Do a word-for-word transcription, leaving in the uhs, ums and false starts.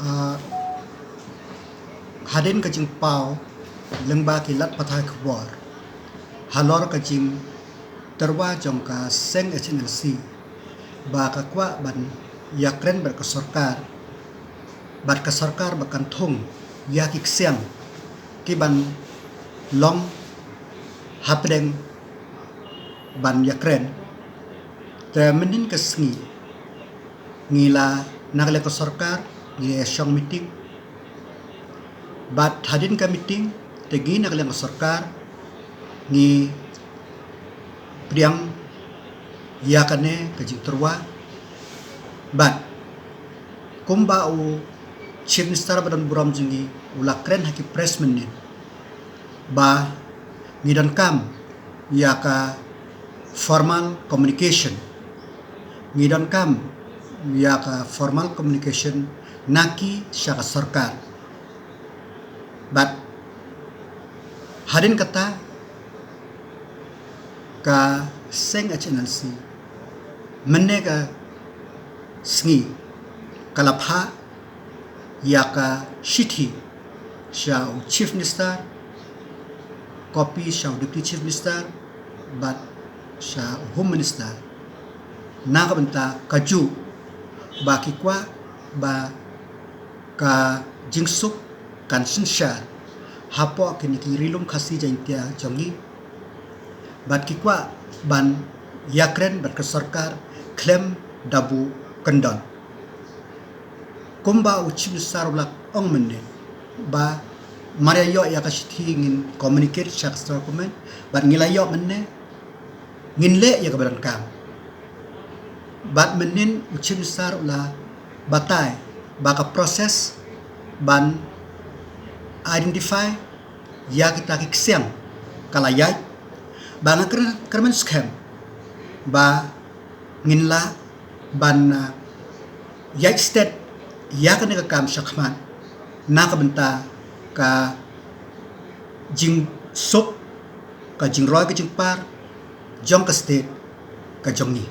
Ah, hadien ka jingpaw lyngba ki lad pathai khubor halor ka jingtyrwa jong ka seng H N L C ba ka kwah ban ïakren bad ka sorkar, bad ka sorkar ba kan thung ïa ki ksiang ki ban long hapdeng ban ïakren. Te mynhynnin ka sngi ngi la, na ka liang ka sorkar, ngi ïa shong meeting. Bad hadien ka meeting te ngi na ka liang ka sorkar ngi pdiang ïa kane ka jingtyrwa. Bad kumba u Chief Minister ba don burom jong ngi u la kren ha ki press mynhynnin ba ngi donkam ïa ka formal communication. Ngi donkam ïa ka formal communication na ki sha ka sorkar. Bad hadien kata ka seng H N L C mynne ka sngi ka la phah ïa ka shithi sha u Chief Minister, copy sha u Deputy Chief Minister, bad sha u Home Minister, na ka bynta kajuh ba ki kwah ba ka jingsuk kan synshar hapoh kine ki Ri Lum Khasi Jaiñtia jong ngi. Bad ki kwah ban ïakren bad ka sorkar khlem da buh kyndon. Kumba u Chief Minister u la ong mynne ba mar ïa ïoh ïa ka shithi ngin communicate sha ka Central Government, bad ngi la ïoh mynne, ngin leh ïa kaba donkam. Bad mynhynnin u Chief Minister u la batai ba ka process ban identify ïa kita ki ksiang ka la ïaid, ba nga kyrmen, kyrmen skhem ba ngin lah ban, ah, ïaid stet ïa kane ka kam shakhmat na ka bynta ka jingsuk, ka jingroi ka jingpar jong ka state ka jong ngi.